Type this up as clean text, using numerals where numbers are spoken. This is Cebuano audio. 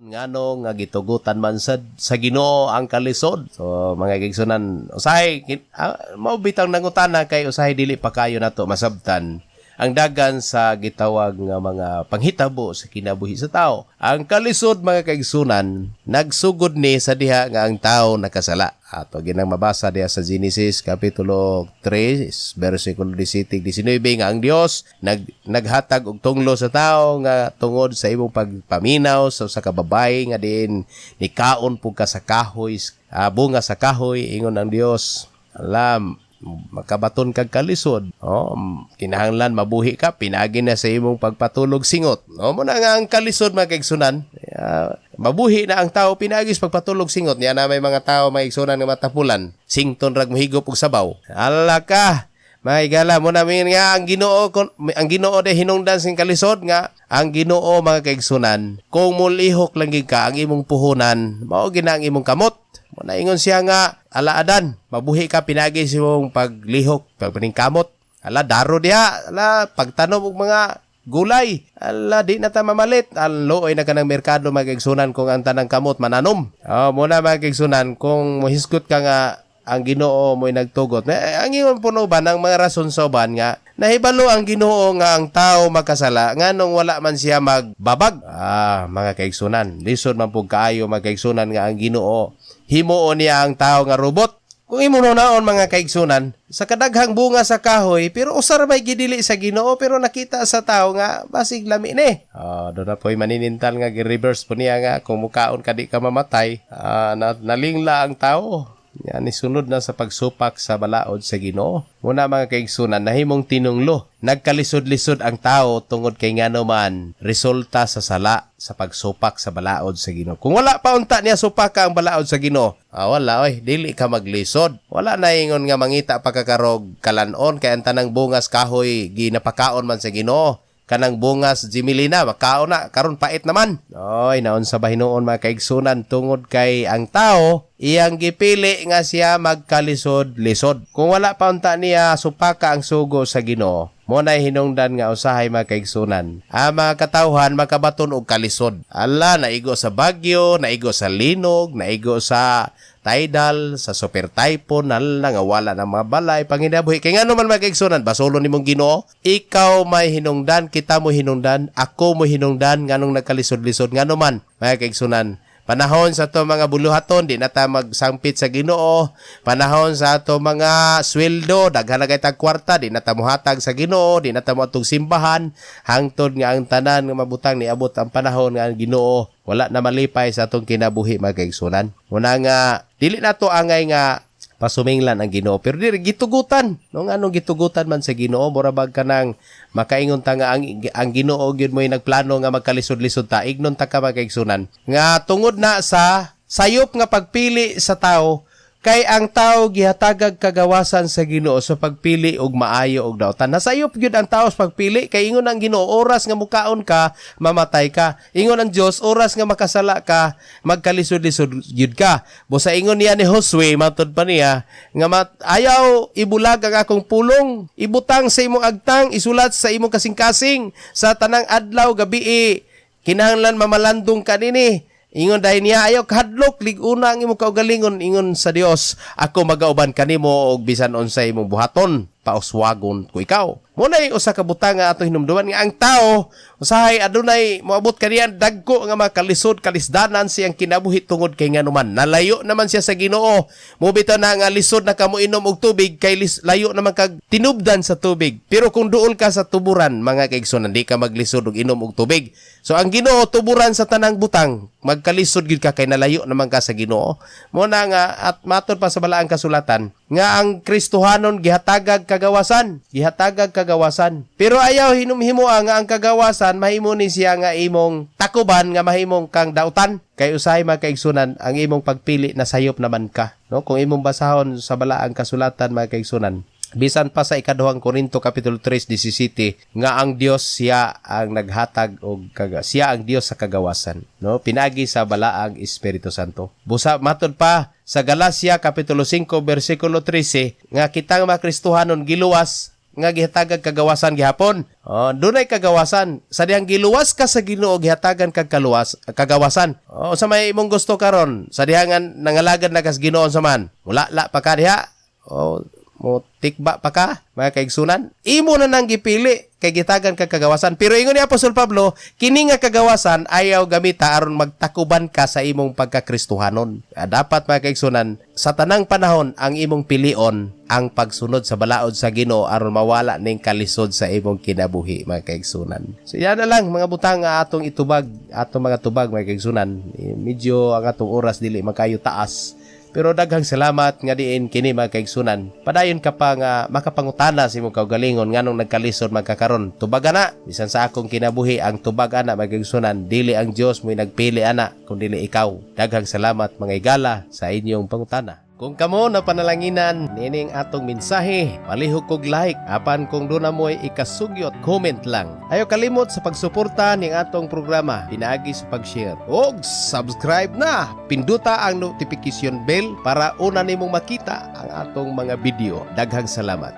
Ngano nga gitugutan man sa Ginoo ang kalisod? So mga kaigsunan, usahay mao bitang nangutana kay usahay dili pa kayo nato masabtan ang dagan sa gitawag nga mga panghitabo sa kinabuhi sa tao. Ang kalisod, mga kaigsunan, nagsugod ni sa diha nga ang tao nakasala. Ato ginang mabasa diha sa Genesis kapitulo 3 bersikulo 17 19 nga ang Dios naghatag og tunglo sa tao nga tungod sa imong pagpaminaw sa usa ka babae nga diin nikaon pug ka sa kahoy, bunga sa kahoy, ingon ang Dios, alam makabaton kag kalisod. Oh, kinahanglan mabuhi ka pinaagi na sa imong pagpatulog singot. No mo na nga ang kalisod, mga kaigsunan. Mabuhi na ang tao pinaagi sa pagpatulog singot. Niya na may mga tao, mga igsunan, nga matapulan. Sington rag mohigop og sabaw. Ala ka. Mga higala mo namin nga ang Ginoo ang Ginoo de hinungdan sing kalisod nga ang Ginoo, mga kaigsunan, kung mulihok lang gid ka, ang imong puhunan mao gina ang imong kamot. Mo na ingon siya nga alaadan, mabuhi ka pinagi sa imong paglihok, pagpaningkamot. Ala, daro diha, ala, pagtanom og mga gulay. Ala, di na ta mamalit. Ang luoy na kanang merkado, mga kaigsunan, kung ang tanang kamot mananom. Oh, muna, mga kaigsunan, kung mohisgot ka nga ang Ginoo mo'y nagtugot. Na, ang ingon puno ba ng mga rason sa uban nga nahibalo ang Ginoo nga ang tao makasala, nganong wala man siya magbabag? Ah, mga kaigsunan, lisod man pug kaayo, mga kaigsunan, nga ang Ginoo himuon niya ang tao nga robot. Kung imo naon, mga kaigsunan, sa kadaghang bunga sa kahoy, pero usar may gidili sa Ginoo pero nakita sa tao nga basig lami ni. Oh, doon na po'y maninintal nga gi-reverse po niya nga kung mukaon ka di ka mamatay, nalingla ang tao. Yan, isunod na sa pagsupak sa balaod sa Ginoo. Muna, mga kaigsunan, nahimong tinunglo. Nagkalisod-lisod ang tao tungod kay ngano man resulta sa sala sa pagsupak sa balaod sa Ginoo. Kung wala pa unta niya supaka ang balaod sa Ginoo, wala oy, dili ka maglisod. Wala na ingon nga mangita pa ka karog kalanon kay ang tanang bungas kahoy ginapakaon man sa Ginoo. Kanang bungas Jimilina, makaon na, karon pait naman. Oy, naon sa bahinuon, mga kaigsunan, tungod kay ang tao iyang gipili nga siya magkalisod-lisod. Kung wala pa unta niya supaka ang sugo sa Ginoo, mo na hinungdan nga usahay, mga kaigsunan, ang mga katawhan makabaton og kalisod. Ala, naigo sa bagyo, naigo sa linog, naigo sa tidal, sa super typhoon, nala nga wala ng mga balay, panginabuhi. Kay ngano man, mga kaigsunan, basolo nimong Ginoo? Ikaw may hinungdan, kita mo hinungdan, ako mo hinungdan, nganong nagkalisod-lisod, ngano man, mga kaigsunan. Panahon sa ato mga buluhaton, di na ta magsangpit sa Ginoo. Panahon sa ato mga sweldo, daghan na kay tag kwarta, di na ta mohatag sa Ginoo, di na ta moadtong simbahan, hangtod nga ang tanan nga mabutang niabot ang panahon nga ang Ginoo wala na malipay sa atong kinabuhi, mga kaigsunan. Muna nga dili na to angay nga pasuminglan ang Ginoo pero diri gitugutan, no? Nganong gitugutan man sa Ginoo? Mura bag kanang makaingon ta nga ang Ginoo gyud mo'y nagplano nga magkalisod-lisod ta. Ignon ta ka, mga kaigsunan, nga tungod na sa sayop nga pagpili sa tao, kay ang tao gihatagag kagawasan sa Ginoo sa pagpili og maayo og dautan. Nasayop gyud ang tao sa pagpili kay ingon ang Ginoo, oras nga mukaon ka, mamatay ka. Ingon ang Dios, oras nga makasala ka, magkalisod-lisod gyud ka. Busa ingon niya ni Josue, matud pa niya nga ayaw ibulag ang akong pulong, ibutang sa imong agtang, isulat sa imong kasing-kasing sa tanang adlaw gabi, kinahanglan mamalandong ka nini. Ingon dahil niya, ayaw kahadlok, lig-una ang imong kaugalingon. Ingon sa Dios, ako magauban kanimo og bisan unsay imong buhaton, pauswagon ko ikaw. Muna usa ka butang nga atong hinumduman nga ang tao usahay adunay moabot kaniya dagko nga makalisod kalisdanan siyang kinabuhi tungod kay nganuman nalayo naman siya sa Ginoo. Mo bitaw na nga lisod na kamo inom og tubig kay layo naman kag tinubdan sa tubig. Pero kung duol ka sa tuburan, mga kaigsoon, di ka maglisod og inom og tubig. So ang Ginoo tuburan sa tanang butang, magkalisod gyud ka kay nalayo naman ka sa Ginoo. Mo na nga at matod pa sa balaang kasulatan nga ang Kristohanon gihatagag kagawasan, gihatagag kagawasan. Pero ayaw hinumhimoa nga ang kagawasan mahimo ni siya nga imong takuban nga mahimong kang dautan. Kay usahay, mga kaigsunan, ang imong pagpili na sayop naman ka, no? Kung imong basahon sa balaang kasulatan, mga kaigsunan, bisan pa sa ikaduhang Korinto kapitulo 3:17 nga ang Dios siya ang naghatag og siya ang Dios sa kagawasan, no, pinagi sa balaang Espiritu Santo. Busa matod pa sa Galacia kapitulo 5 bersikulo 13 nga kitang mga Kristohanon giluwas nga gihatagag kagawasan gihapon. Oh, dunay kagawasan. Sa dihang giluwas ka sa Ginoo, gihatagan kag kaluwas kagawasan. Oh, sa may imong gusto karon, sa dihang nga nangalagad na kas Ginoo sa man. Wala la pa ka diha. Oh, mo tikba pa ka, mga kaigsunan. Imo na nang gipili kay gitagan kag kagawasan. Pero ingon ni Apostol Pablo, kini nga kagawasan ayaw gamita aron magtakuban ka sa imong pagkakristuhanon. Dapat, mga kaigsunan, sa tanang panahon ang imong pilion ang pagsunod sa balaod sa Ginoo aron mawala ning kalisod sa imong kinabuhi, mga kaigsunan. So yan na lang mga butang nga atong itubag, atong mga tubag, mga kaigsunan. Medyo ang atong oras dili makayo taas. Pero daghang salamat nga diin kini, mga kaigsunan. Padayon ka pa nga makapangutana sa imong kaugalingon nganong nagkalisod magkakaron. Tubag ana, bisan sa akong kinabuhi ang tubag ana, mga kaigsunan, dili ang Dios mo'y nagpili ana kun dili ikaw. Daghang salamat, mga igala, sa inyong pangutana. Kung kamo na panalanginan nining atong mensahe, palihog kog like apan kung duna mo'y ikasugyot, comment lang. Ayaw kalimot sa pagsuporta ning atong programa pinaagi sa pag-share og subscribe na. Pinduta ang notification bell para una nimong makita ang atong mga video. Daghang salamat.